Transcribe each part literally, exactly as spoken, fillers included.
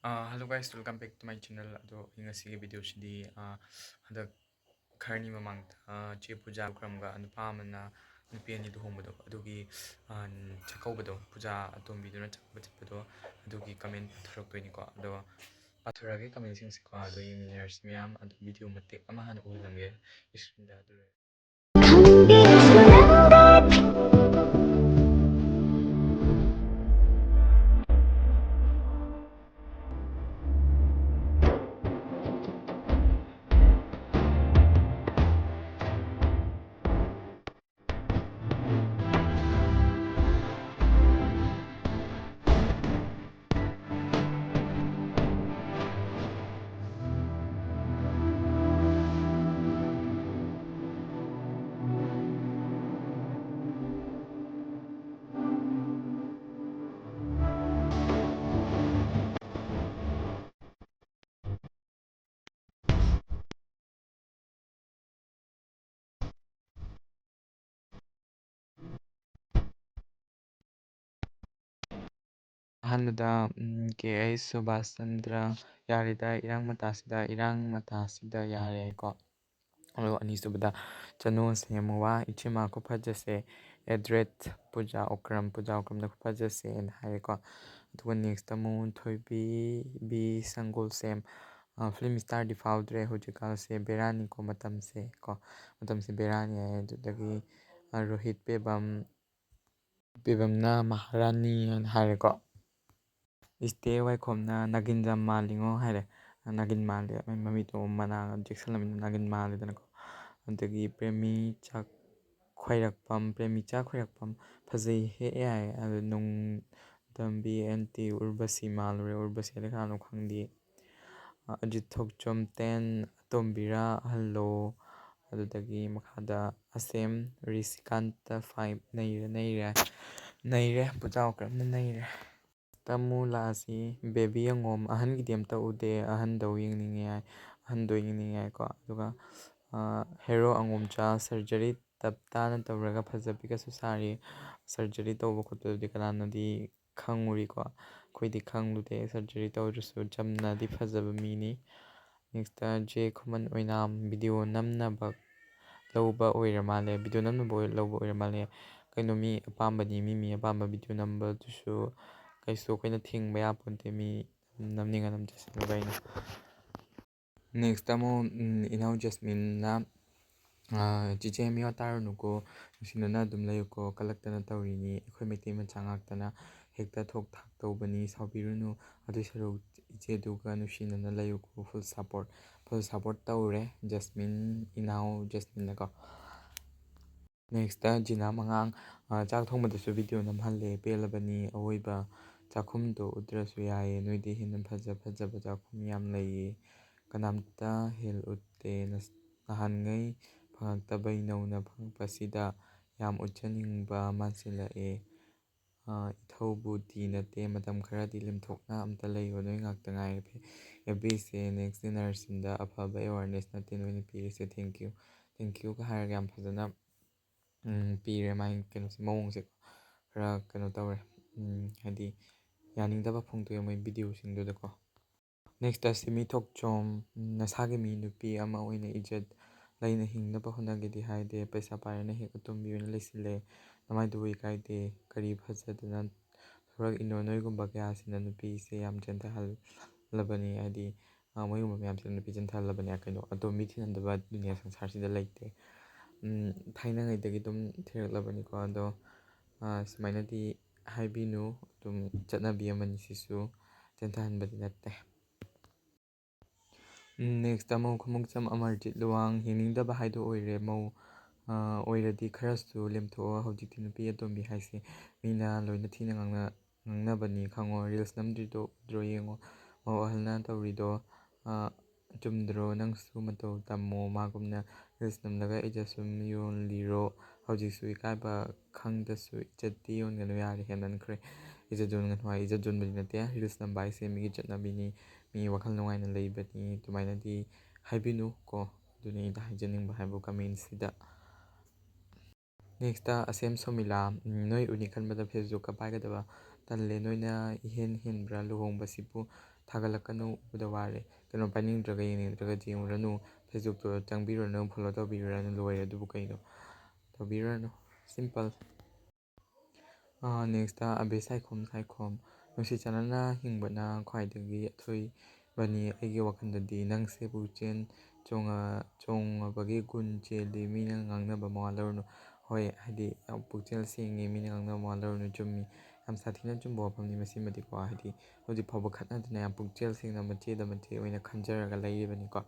Ah, hello guys, welcome back to my channel. ꯑꯗꯣ ꯑꯩ ꯉꯁꯤꯒꯤ ꯚꯤꯗꯤꯑꯣꯁꯤꯗꯤ, ꯑꯥ, ꯍꯟꯗꯛ ꯈꯔꯅꯤ ꯃꯃꯥꯡꯗ, ꯑꯥ, ꯆꯦ ꯄꯨꯖꯥ ꯎꯀ꯭ꯔꯝꯒ ꯅꯨꯄꯥ ꯑꯃꯅ ꯅꯨꯄꯤ ꯑꯅꯤ ꯂꯨꯍꯣꯡꯕꯗꯣ, ꯑꯗꯨꯒꯤ, ꯑꯥ, ꯆꯥꯛꯀꯧꯕꯗꯣ, ꯄꯨꯖꯥ ꯑꯇꯣꯝꯕꯤꯗꯨꯅ ꯆꯥꯛꯀꯧꯕ ꯆꯠꯄꯗꯣ, ꯑꯗꯨꯒꯤ ꯀꯃꯦꯟ ꯄꯥꯊꯣꯔꯛꯇꯣꯏꯅꯤꯀꯣ꯫ ꯑꯗꯣ ꯄꯥꯊꯣꯔꯛꯑꯒꯦ ꯀꯃꯦꯟꯁꯤꯡꯁꯦꯀꯣ꯫ ꯑꯗꯣ ꯌꯦꯡꯃꯤꯟꯅꯔꯁꯤ ꯃꯌꯥꯝ꯫ ꯑꯗꯣ ꯚꯤꯗꯤꯑꯣ ꯃꯇꯦꯛ ꯑꯃ ꯍꯥꯟꯅ ꯎꯍꯜꯂꯝꯒꯦ ꯁ꯭ꯀ꯭ꯔꯤꯟꯗ꯫ ꯑꯗꯨ ꯂꯣꯏꯔꯒ ꯑꯍꯥꯟꯕꯗ, ꯎꯝ, ꯀꯦ ꯑꯩꯆ ꯁꯨꯕꯥꯁ ꯆꯟꯗ꯭ꯔ, "ꯌꯥꯔꯦꯗ, ꯏꯔꯥꯡ ꯃꯇꯥꯁꯤꯗ, ꯏꯔꯥꯡ ꯃꯇꯥꯁꯤꯗ ꯌꯥꯔꯦ" ꯀꯣ꯫ ꯑꯗꯨꯒ ꯑꯅꯤꯁꯨꯕꯗ, "ꯆꯅꯨ ꯁꯦꯝ ꯋꯥ, ꯏꯆꯤꯃ ꯈꯨꯐꯖꯁꯦ, ꯑꯦꯗ꯭ꯔꯦꯠ ꯄꯨꯖꯥ ꯑꯣꯀ꯭ꯔꯝ, ꯄꯨꯖꯥ ꯑꯣꯀ꯭ꯔꯝꯗ ꯈꯨꯐꯖꯁꯦꯅ" ꯍꯥꯏꯔꯦꯀꯣ꯫ ꯑꯗꯨꯒ ꯅꯦꯛꯁꯇ ꯑꯃꯨꯛ ꯊꯣꯏꯕꯤ ꯕꯤ ꯁꯪꯒꯣꯜꯁꯦꯝ, ꯑ, "ꯐꯤꯂꯝ ꯁ꯭ꯇꯥꯔꯗꯤ ꯐꯥꯎꯗ꯭ꯔꯦ ꯍꯧꯖꯤꯛꯀꯥꯟꯁꯦ, ꯕꯦꯔꯥꯅꯤꯀꯣ ꯃꯇꯝꯁꯦ" ꯀꯣ꯫ "ꯃꯇꯝꯁꯦ ꯕꯦꯔꯥꯅꯤ" ꯍꯥꯏ꯫ ꯑꯗꯨꯗꯒꯤ, ꯑ, ꯔꯣꯍꯤꯠ ꯄꯦꯕꯝ, ꯄꯦꯕꯝꯅ "ꯃꯍꯥꯔꯥꯅꯤ" ꯍꯥꯏꯅ ꯍꯥꯏꯔꯦꯀꯣ꯫ ꯏꯁꯇꯦ ꯋꯥꯏꯈꯣꯝꯅ "ꯅꯥꯒꯤꯟ ꯌꯥꯝ ꯃꯥꯜꯂꯤꯉꯣ" ꯍꯥꯏꯔꯦ꯫ ꯅꯥꯒꯤꯟ ꯃꯥꯜꯂꯦ, ꯃꯃꯤꯠꯇꯣ ꯃꯅꯥ ꯆꯦꯛꯁꯜꯂꯃꯤꯅ ꯅꯥꯒꯤꯟ ꯃꯥꯜꯂꯦꯗꯅꯀꯣ꯫ ꯑꯗꯒꯤ ꯄ꯭ꯔꯦꯃꯤ ꯆꯥꯛ ꯈ꯭ꯋꯥꯏꯔꯥꯛꯄꯝ, ꯄ꯭ꯔꯦꯃꯤꯆꯥ ꯈ꯭ꯋꯥꯏꯔꯥꯛꯄꯝ, "ꯐꯖꯩꯍꯦ" ꯍꯥꯏ꯫ ꯑꯗꯨ ꯅꯨꯡꯗꯝꯕꯤ ꯑꯦꯟ ꯇꯤ ꯎꯔꯕꯁꯤ ꯃꯥꯜꯂꯨꯔꯦ꯫ ꯎꯔꯕꯁꯤ ꯍꯥꯏꯗꯤ ꯀꯅꯥꯅꯣ ꯈꯪꯗꯦ꯫ ꯑ, ꯑꯖꯤꯠ ꯊꯣꯛꯆꯣꯝ ꯇꯦꯟ, "ꯑꯇꯣꯝꯕꯤꯔꯥ ꯍꯜꯂꯣ"꯫ ꯑꯗꯨꯗꯒꯤ ꯃꯈꯥꯗ ꯑꯁꯦꯝ ꯔꯤꯁꯤꯀꯥꯟꯇ ꯐꯥꯏꯚ, "ꯅꯩꯔꯦ, ꯅꯩꯔꯦ, ꯅꯩꯔꯦ, ꯄꯨꯖꯥ ꯑꯣꯀ꯭ꯔꯝꯅ ꯅꯩꯔꯦ"꯫ ꯇꯃꯨ ꯂꯥꯛꯑꯁꯤ, "ꯕꯦꯕꯤ ꯑꯉꯣꯝ, ꯑꯍꯟꯒꯤꯗꯤ ꯑꯝꯇ ꯎꯗꯦ, ꯑꯍꯟꯗꯣ ꯌꯦꯡꯅꯤꯡꯉꯦ" ꯍꯥꯏ, "ꯑꯍꯟꯗꯣ ꯌꯦꯡꯅꯤꯡꯉꯦ" ꯍꯥꯏꯀꯣ꯫ ꯑꯗꯨꯒ, ꯑ, ꯍꯦꯔꯣ ꯑꯉꯣꯝꯆꯥ, "ꯁꯔꯖꯔꯤ ꯇꯞ ꯇꯥꯅ ꯇꯧꯔꯒ ꯐꯖꯕꯤꯒꯁꯨ ꯁꯥꯔꯤ"꯫ ꯁꯔꯖꯔꯤ ꯇꯧꯕ ꯈꯣꯠꯄꯗꯨꯗꯤ ꯀꯅꯥꯅꯣꯗꯤ ꯈꯪꯉꯨꯔꯤꯀꯣ꯫ ꯑꯩꯈꯣꯏꯗꯤ ꯈꯪꯂꯨꯗꯦ, ꯁꯔꯖꯔꯤ ꯇꯧꯗ꯭ꯔꯁꯨ ꯆꯝꯅꯗꯤ ꯐꯖꯕ ꯃꯤꯅꯤ꯫ ꯅꯦꯛꯁꯇ ꯖꯦ ꯈꯨꯃꯟ ꯑꯣꯏꯅꯥꯝ, ꯚꯤꯗꯤꯑꯣ ꯅꯝꯅꯕ ꯂꯧꯕ ꯑꯣꯏꯔ ꯃꯥꯜꯂꯦ, ꯚꯤꯗꯤꯑꯣ ꯅꯝꯅꯕ ꯑꯣꯏ- ꯂꯧꯕ ꯑꯣꯏꯔ ꯃꯥꯜꯂꯦ꯫ ꯀꯩꯅꯣ, ꯃꯤ ꯑꯄꯥꯝꯕꯅꯤ, ꯃꯤ ꯃꯤ ꯑꯄꯥꯝꯕ ꯚꯤꯗꯤꯑꯣ ꯅꯝꯕꯗꯨꯁꯨ ꯀꯩꯁꯨ ꯑꯩꯈꯣꯏꯅ ꯊꯤꯡꯕ ꯌꯥꯄꯣꯟꯇꯦ, ꯃꯤ ꯅꯝꯅꯤꯡꯉ ꯅꯝꯖꯁꯅꯨ ꯀꯩꯅꯣ꯫ ꯅꯦꯛꯁꯇ ꯑꯃꯨꯛ, ꯎꯝ, ꯏꯅꯥꯎ ꯖꯁꯃꯤꯟꯅ, ꯑꯥ, "ꯆꯤꯆꯦ ꯃꯤꯋꯥ ꯇꯥꯔꯨꯅꯨꯀꯣ, ꯅꯨꯡꯁꯤꯅꯅ ꯑꯗꯨꯝ ꯂꯩꯌꯨꯀꯣ, ꯀꯜꯂꯛꯇꯅ ꯇꯧꯔꯤꯅꯤ, ꯑꯩꯈꯣꯏ ꯃꯩꯇꯩ ꯃꯆꯥ ꯉꯥꯛꯇꯅ ꯍꯦꯛꯇ ꯊꯣꯛ ꯊꯥꯛ ꯇꯧꯕꯅꯤ, ꯁꯥꯎꯕꯤꯔꯨꯅꯨ, ꯑꯗꯨꯏ ꯁꯔꯨꯛ ꯏꯆꯦꯗꯨꯒ ꯅꯨꯡꯁꯤꯅꯅ ꯂꯩꯌꯨꯀꯣ, full support", full support ꯇꯧꯔꯦ ꯖꯁꯃꯤꯟ, ꯏꯅꯥꯎ ꯖꯁꯃꯤꯟꯅꯀꯣ꯫ ꯅꯦꯛꯁꯇ ꯖꯤꯅꯥ ꯃꯉꯥꯡ, ꯑ, "ꯆꯥꯛ ꯊꯣꯡꯕꯗꯁꯨ ꯚꯤꯗꯤꯑꯣ ꯅꯝꯍꯜꯂꯦ, ꯄꯦꯜꯂꯕꯅꯤ, ꯑꯋꯣꯏꯕ ꯆꯥꯛꯈꯨꯝꯗꯣ ꯎꯠꯇ꯭ꯔꯁꯨ ꯌꯥꯏꯌꯦ, ꯅꯣꯏꯗꯤ ꯍꯦꯟꯅ ꯐꯖ ꯐꯖꯕ ꯆꯥꯛꯈꯨꯝ ꯌꯥꯝ ꯂꯩꯌꯦ, ꯀꯅꯥꯝꯇ ꯍꯦꯜ ꯎꯠꯇꯦ, ꯅꯍꯥꯟꯉꯩ ꯐꯪꯉꯛꯇꯕꯩ ꯅꯧꯅ ꯐꯪꯉꯛꯄꯁꯤꯗ ꯌꯥꯝ ꯎꯠꯆꯅꯤꯡꯕ ꯃꯥꯟꯁꯤꯜꯂꯛꯑꯦ꯫ ꯑ, ꯏꯊꯧꯕꯨꯗꯤ ꯅꯠꯇꯦ, ꯃꯇꯝ ꯈꯔꯗꯤ ꯂꯦꯝꯊꯣꯛꯅ ꯑꯝꯇ ꯂꯩꯌꯣ, ꯅꯣꯏ ꯉꯥꯛꯇ ꯉꯥꯏꯔꯦ꯫ ꯑꯦꯐ ꯕꯤꯁꯦ next generation ꯗ ꯑꯐꯕ awareness ꯅꯠꯇꯦ ꯅꯣꯏꯅ ꯄꯤꯔꯤꯁꯦ, thank you, thank you ꯒ ꯍꯥꯏꯔꯒ ꯌꯥꯝ ꯐꯖꯅ, ꯎꯝ, ꯄꯤꯔꯦ꯫ ꯃꯥꯒꯤ ꯀꯩꯅꯣꯁꯦ, ꯃꯑꯣꯡꯁꯦ ꯈꯔ ꯀꯩꯅꯣ ꯇꯧꯔꯦ, ꯎꯝ, ꯍꯥꯏꯗꯤ ꯌꯥꯅꯤꯡꯗꯕ ꯐꯣꯡꯗꯣꯛꯑꯦ ꯃꯣꯏ ꯚꯤꯗꯤꯑꯣꯁꯤꯡꯗꯨꯗꯀꯣ꯫ ꯅꯦꯛꯁꯇ ꯁꯤꯃꯤ ꯊꯣꯛꯆꯣꯝ, "ꯅꯁꯥꯒꯤ ꯃꯤ ꯅꯨꯄꯤ ꯑꯃ ꯑꯣꯏꯅ ꯏꯖꯠ ꯂꯩꯅ ꯍꯤꯡꯅꯕ ꯍꯣꯠꯅꯒꯦꯗꯤ ꯍꯥꯏꯗꯦ, ꯄꯩꯁꯥ ꯄꯥꯏꯔꯅ ꯍꯦꯛ ꯑꯇꯣꯝꯕꯤ ꯑꯣꯏꯅ ꯂꯩꯁꯤꯜꯂꯦ, ꯅꯃꯥꯏꯗꯨꯕꯨ ꯏꯀꯥꯏꯗꯦ, ꯀꯔꯤ ꯐꯖꯗꯅ ꯊꯣꯔꯛꯏꯅꯣ? ꯅꯣꯏꯒꯨꯝꯕ ꯀꯌꯥꯁꯤꯅ ꯅꯨꯄꯤꯁꯦ ꯌꯥꯝ ꯆꯦꯟꯊꯍꯜꯂꯕꯅꯤ", ꯍꯥꯏꯗꯤ, ꯑ, ꯃꯣꯏꯒꯨꯝꯕ ꯃꯌꯥꯝꯁꯤꯅ ꯅꯨꯄꯤ ꯆꯦꯟꯊꯍꯜꯂꯕꯅꯤ꯫ ꯀꯩꯅꯣ, ꯑꯇꯣꯝꯕꯤ ꯊꯤꯅꯗꯕ ꯗꯨꯅꯤꯌꯥ ꯁꯪꯁꯥꯔꯁꯤꯗ ꯂꯩꯇꯦ꯫ ꯎꯝ, ꯊꯥꯏꯅꯉꯩꯗꯒꯤ ꯑꯗꯨꯝ ꯊꯤꯔꯛꯂꯕꯅꯤꯀꯣ꯫ ꯑꯗꯣ, ꯑ, ꯁꯨꯃꯥꯏꯅꯗꯤ ꯍꯥꯏꯕꯤꯅꯨ, ꯑꯗꯨꯝ ꯆꯠꯅꯕꯤ ꯑꯃꯅꯤ ꯁꯤꯁꯨ, ꯆꯦꯟꯊꯍꯟꯕꯗꯤ ꯅꯠꯇꯦ꯫ ꯎꯝ, ꯅꯦꯛꯁꯇ ꯑꯃꯨꯛ ꯈꯨꯃꯨꯛꯆꯝ ꯑꯃꯔꯖꯤꯠ ꯂꯨꯋꯥꯡ, "ꯌꯦꯡꯅꯤꯡꯗꯕ ꯍꯥꯏꯗꯣ ꯑꯣꯏꯔꯦ, ꯃꯧ, ꯑ, ꯑꯣꯏꯔꯗꯤ ꯈꯔꯁꯨ ꯂꯦꯝꯊꯣꯛꯑꯣ꯫ ꯍꯧꯖꯤꯛꯇꯤ ꯅꯨꯄꯤ ꯑꯇꯣꯝꯕꯤ ꯍꯥꯏꯁꯦ ꯃꯤꯅ ꯂꯣꯏꯅ ꯊꯤꯅ ꯉꯥꯡꯅ-, ꯉꯥꯡꯅꯕꯅꯤ ꯈꯪꯉꯣ꯫ ꯔꯤꯜꯁ ꯅꯝꯗ꯭ꯔꯤꯗꯣ ꯎꯗ꯭ꯔꯣ ꯌꯦꯡꯉꯣ꯫ ꯃꯧ ꯑꯍꯜꯅ ꯇꯧꯔꯤꯗꯣ, ꯑ, ꯆꯨꯝꯗ꯭ꯔꯣ? ꯅꯪꯁꯨ ꯃꯇꯧ ꯇꯝꯃꯣ꯫ ꯃꯥꯒꯨꯝꯅ ꯔꯤꯜꯁ ꯅꯝꯂꯒ ꯏꯖꯠ ꯁꯨꯝ ꯌꯣꯜꯂꯤꯔꯣ? ꯍꯧꯖꯤꯛꯁꯨ ꯏꯀꯥꯏꯕ ꯈꯪꯗꯁꯨ ꯏꯖꯠꯇꯤ ꯌꯣꯟꯒꯅꯨ, ꯌꯥꯔꯦ, ꯍꯦꯟꯃꯟꯈ꯭ꯔꯦ꯫ ꯏꯖꯠ ꯌꯣꯟꯒꯅꯨ ꯍꯥꯏ, ꯏꯖꯠ ꯌꯣꯟꯕꯗꯤ ꯅꯠꯇꯦ, ꯔꯤꯜꯁ ꯅꯝꯕ ꯍꯥꯏꯁꯦ ꯃꯤꯒꯤ ꯆꯠꯅꯕꯤꯅꯤ, ꯃꯤ ꯋꯥꯈꯜ ꯅꯨꯡꯉꯥꯏꯅ ꯂꯩꯕꯅꯤ, ꯑꯗꯨꯃꯥꯏꯅꯗꯤ ꯍꯥꯏꯕꯤꯅꯨ ꯀꯣ꯫ ꯑꯗꯨꯅꯤ ꯑꯩꯅ ꯍꯥꯏꯖꯅꯤꯡꯕ ꯍꯥꯏꯕꯨ ꯀꯃꯦꯟꯁꯤꯗ꯫ ꯅꯦꯛꯁꯇ ꯑꯁꯦꯝ ꯁꯣꯃꯤꯂꯥ, ꯎꯝ, "ꯅꯣꯏ ꯎꯅꯤ ꯈꯟꯕꯗ ꯐꯦꯁꯕꯨꯛꯀ ꯄꯥꯏꯒꯗꯕ ꯇꯜꯂꯦ, ꯅꯣꯏꯅ ꯏꯍꯦꯟ ꯍꯦꯟꯕ꯭ꯔꯥ? ꯂꯨꯍꯣꯡꯕꯁꯤꯕꯨ ꯊꯥꯒꯠꯂꯛꯀꯅꯨ, ꯎꯕꯗ ꯋꯥꯔꯦ꯫ ꯀꯩꯅꯣ, ꯄꯥꯏꯅꯤꯡꯗ꯭ꯔꯒ ꯌꯦꯡꯅꯤꯡꯗ꯭ꯔꯒꯗꯤ ꯌꯦꯡꯉꯨꯔꯅꯨ, Facebook ꯇꯣ ꯆꯪꯕꯤꯔꯨꯔꯅꯨ, follow ꯇꯧꯕꯤꯔꯨꯔꯅꯨ, ꯂꯣꯏꯔꯦ꯫ ꯑꯗꯨꯕꯨ ꯀꯩꯅꯣ, ꯇꯧꯕꯤꯔꯨꯔꯅꯨ, simple꯫ Next ꯇ ꯑꯕꯦ ꯁꯥꯏꯈꯣꯝ ꯁꯥꯏꯈꯣꯝ꯫ ꯅꯨꯡꯁꯤ ꯆꯥꯟꯅꯅ ꯍꯤꯡꯕꯅ ꯈ꯭ꯋꯥꯏꯗꯒꯤ ꯑꯊꯣꯏꯕꯅꯤ ꯑꯩꯒꯤ ꯋꯥꯈꯜꯗꯗꯤ꯫ ꯅꯪꯁꯦ ꯄꯨꯛꯆꯦꯜ ꯆꯣꯡꯉ-, ꯆꯣꯡꯉꯕꯒꯤ ꯒꯨꯟ ꯆꯦꯜꯂꯤ, ꯃꯤꯅ ꯉꯥꯡꯅꯕ ꯃꯋꯥ ꯂꯧꯔꯨꯅꯨ꯫ ꯍꯣꯏ, ꯍꯥꯏꯗꯤ, ꯌꯥꯝ ꯄꯨꯛꯆꯦꯜ ꯁꯦꯡꯉꯤ, ꯃꯤꯅ ꯉꯥꯡꯅꯕ ꯃꯋꯥ ꯂꯧꯔꯨꯅꯨ, ꯆꯨꯝꯃꯤ꯫ ꯌꯥꯝ ꯁꯥꯊꯤꯅ ꯆꯨꯝꯕ ꯋꯥꯐꯝꯅꯤ ꯃꯁꯤꯃꯗꯤꯀꯣ꯫ ꯍꯥꯏꯗꯤ, ꯍꯧꯖꯤꯛ ꯐꯥꯎꯕ ꯈꯠꯅꯗꯅ ꯌꯥꯝ ꯄꯨꯛꯆꯦꯜ ꯁꯦꯡꯅ ꯃꯆꯦꯗ ꯃꯆꯦ ꯑꯣꯏꯅ ꯈꯟꯖꯔꯒ ꯂꯩꯔꯤꯕꯅꯤꯀꯣ꯫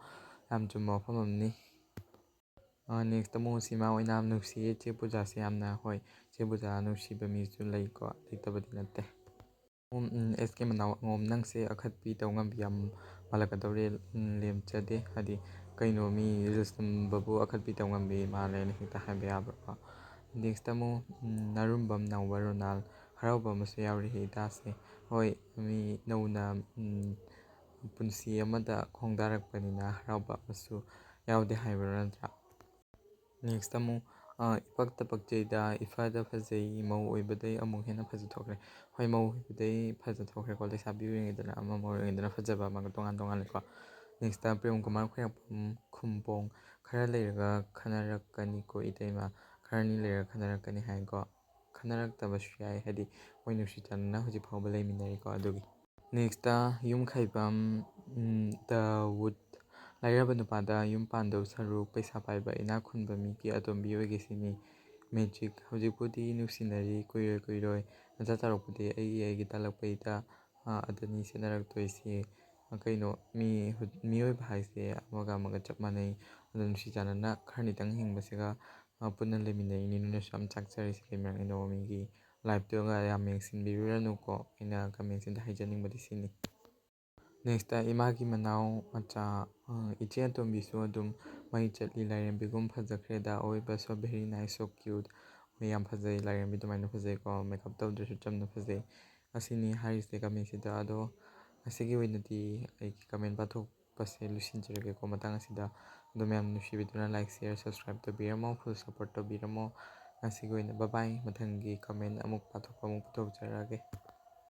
ꯌꯥꯝ ꯆꯨꯝꯕ ꯋꯥꯐꯝ ꯑꯃꯅꯤ꯫ Next ꯑꯃꯨꯛ ꯁꯤꯃꯥ ꯑꯣꯏꯅ ꯅꯨꯡꯁꯤꯌꯦ ꯆꯦ ꯄꯨꯖꯥꯁꯦ ꯌꯥꯝꯅ꯫ ꯍꯣꯏ, ꯆꯦ ꯄꯨꯖꯥ ꯅꯨꯡꯁꯤꯕ ꯃꯤꯁꯨ ꯂꯩꯀꯣ, ꯂꯩꯇꯕꯗꯤ ꯅꯠꯇꯦ꯫ ꯎꯝ, ꯎꯝ, ꯑꯦꯁ ꯀꯦ ꯃꯅꯥꯎ ꯑꯉꯣꯝ, ꯅꯪꯁꯦ ꯑꯈꯠꯄꯤ ꯇꯧꯉꯝꯕꯤ ꯌꯥꯝ ꯃꯥꯜꯂꯛꯀꯗꯧꯔꯦ꯫ ꯎꯝ, ꯂꯦꯝꯖꯗꯦ꯫ ꯍꯥꯏꯗꯤ, ꯀꯩꯅꯣ, ꯃꯤ reels ꯅꯝꯕꯕꯨ ꯑꯈꯠꯄꯤ ꯇꯧꯉꯝꯕꯤ ꯃꯥꯜꯂꯦꯅ ꯍꯦꯛꯇ ꯍꯥꯏꯕ ꯌꯥꯕ꯭ꯔꯣꯀꯣ? Next ꯑꯃꯨꯛ, ꯎꯝ, ꯅꯥꯔꯨꯝꯕꯝ ꯅꯥꯎꯕ ꯔꯣꯅꯥꯜ, ꯍꯔꯥꯎꯕ ꯑꯃꯁꯨ ꯌꯥꯎꯔꯤ ꯏꯇꯥꯁꯦ꯫ ꯍꯣꯏ, ꯃꯤ ꯅꯧꯅ, ꯎꯝ, ꯄꯨꯟꯁꯤ ꯑꯃꯗ ꯈꯣꯡꯗꯥꯔꯛꯄꯅꯤꯅ ꯍꯔꯥꯎꯕ ꯑꯃꯁꯨ ꯌꯥꯎꯗꯦ ꯍꯥꯏꯕ꯭ꯔꯣ, ꯅꯠꯇ꯭ꯔꯥ? Next ꯑꯃꯨꯛ, ꯑ, ꯏꯄꯛꯇ ꯄꯛꯆꯩꯗ, ꯏꯐꯗ ꯐꯖꯩ, ꯃꯧ ꯑꯣꯏꯕꯗꯩ ꯑꯃꯨꯛ ꯍꯦꯟꯅ ꯐꯖꯊꯣꯛꯈ꯭ꯔꯦ꯫ ꯍꯣꯏ, ꯃꯧ ꯑꯣꯏꯕꯗꯩ ꯐꯖꯊꯣꯛꯈ꯭ꯔꯦꯀꯣ, ꯂꯩꯁꯥꯕꯤ ꯑꯣꯏꯔꯤꯉꯩꯗꯅ ꯑꯃ, ꯃꯧ ꯑꯣꯏꯔꯤꯉꯩꯗꯅ ꯐꯖꯕ ꯑꯃꯒ ꯇꯣꯉꯥꯟ ꯇꯣꯉꯥꯟꯂꯦꯀꯣ꯫ Next ꯄ꯭ꯔꯦꯝ ꯀꯨꯃꯥꯔ ꯈꯣꯏꯔꯥꯛꯄꯝ ꯈꯨꯝꯄꯣꯡ, ꯈꯔ ꯂꯩꯔꯒ ꯈꯟꯅꯔꯛꯀꯅꯤꯀꯣ ꯏꯇꯩꯃ, ꯈꯔꯅꯤ ꯂꯩꯔꯒ ꯈꯟꯅꯔꯛꯀꯅꯤ ꯍꯥꯏꯀꯣ꯫ ꯈꯟꯅꯔꯛꯇꯕꯁꯨ ꯌꯥꯏ, ꯍꯥꯏꯗꯤ ꯃꯣꯏ ꯅꯨꯡꯁꯤ ꯆꯥꯟꯅꯅ ꯍꯧꯖꯤꯛ ꯐꯥꯎꯕ ꯂꯩꯃꯤꯟꯅꯔꯤꯀꯣ꯫ ꯑꯗꯨꯒꯤ next Yumkhaibam, um, the would. ꯂꯥꯏꯔꯕ ꯅꯨꯄꯥꯗ ꯌꯨꯝ ꯄꯥꯟꯗꯧ ꯁꯔꯨꯛ ꯄꯩꯁꯥ ꯄꯥꯏꯕ ꯏꯅꯥꯛ ꯈꯨꯟꯕ ꯃꯤꯒꯤ ꯑꯇꯣꯝꯕꯤ ꯑꯣꯏꯒꯦ ꯁꯤꯅꯤ꯫ Magic꯫ ꯍꯧꯖꯤꯛꯄꯨꯗꯤ ꯅꯨꯡꯁꯤꯅꯔꯤ, ꯀꯨꯏꯔꯣꯏ ꯀꯨꯏꯔꯣꯏ ꯅꯆꯥ ꯆꯥꯎꯔꯛꯄꯗꯤ ꯑꯩꯒꯤ ꯑꯩꯒꯤ ꯇꯥꯜꯂꯛꯄꯩꯗ, ꯑ, ꯑꯗꯅꯤ ꯁꯦꯟꯅꯔꯛꯇꯣꯏꯁꯤ꯫ ꯑ, ꯀꯩꯅꯣ, ꯃꯤ ꯍꯨ-, ꯃꯤꯑꯣꯏꯕ ꯍꯥꯏꯁꯦ ꯑꯃꯒ ꯑꯃꯒ ꯆꯞ ꯃꯥꯟꯅꯩ꯫ ꯑꯗꯣ ꯅꯨꯡꯁꯤ ꯆꯥꯟꯅꯅ ꯈꯔ ꯅꯤꯇꯪ ꯍꯤꯡꯕꯁꯤꯒ, ꯑ, ꯄꯨꯟꯅ ꯂꯩꯃꯤꯟꯅꯩꯅꯤ꯫ ꯅꯣꯏꯅꯁꯨ ꯌꯥꯝ ꯆꯥꯛꯆꯔꯤꯁꯦ ꯂꯩꯃꯤꯟꯅꯔꯛꯏ ꯅꯣꯡꯃ ꯃꯤꯒꯤ life ꯇꯨꯒ ꯌꯥꯝ ꯌꯦꯡꯁꯤꯟꯕꯤꯔꯨꯔꯅꯨꯀꯣ꯫ ꯑꯩꯅ comment ꯁꯤꯗ ꯍꯥꯏꯖꯅꯤꯡꯕꯗꯤ ꯁꯤꯅꯤ꯫ Next ꯏꯃꯥꯒꯤ ꯃꯅꯥꯎ ꯃꯆꯥ, ꯑ, ꯏꯆꯦ ꯑꯇꯣꯝꯕꯤꯁꯨ ꯑꯗꯨꯝ ꯃꯩ ꯆꯠꯂꯤ, ꯂꯥꯏꯔꯦꯝꯕꯤꯒꯨꯝ ꯐꯖꯈ꯭ꯔꯦꯗ꯫ ꯑꯑꯣꯏꯕ, so very nice, so cute꯫ ꯍꯣꯏ, ꯌꯥꯝ ꯐꯖꯩ, ꯂꯥꯏꯔꯦꯝꯕꯤ ꯑꯗꯨꯃꯥꯏꯅ ꯐꯖꯩꯀꯣ, makeup ꯇꯧꯗ꯭ꯔꯁꯨ ꯆꯝꯅ ꯐꯖꯩ꯫ ꯑꯁꯤꯅꯤ ꯍꯥꯏꯔꯤꯁꯦ comment ꯁꯤꯗ꯫ ꯑꯗꯣ ꯉꯁꯤꯒꯤ ꯑꯣꯏꯅꯗꯤ ꯑꯩꯒꯤ comment ꯄꯥꯊꯣꯛꯄꯁꯦ ꯂꯣꯏꯁꯤꯟꯖꯔꯒꯦꯀꯣ ꯃꯇꯥꯡ ꯑꯁꯤꯗ꯫ ꯑꯗꯣ ꯃꯌꯥꯝ ꯅꯨꯡꯁꯤꯕꯤꯗꯨꯅ like, share, subscribe ꯇꯧꯕꯤꯔꯝꯃꯣ, full support ꯇꯧꯕꯤꯔꯝꯃꯣ꯫ ꯉꯁꯤꯒꯤ ꯑꯣꯏꯅ bye bye꯫ ꯃꯊꯪꯒꯤ comment ꯑꯃꯨꯛ ꯄꯥꯊꯣꯛꯄ ꯑꯃꯨꯛ ꯄꯨꯊꯣꯛꯆꯔꯛꯑꯒꯦ꯫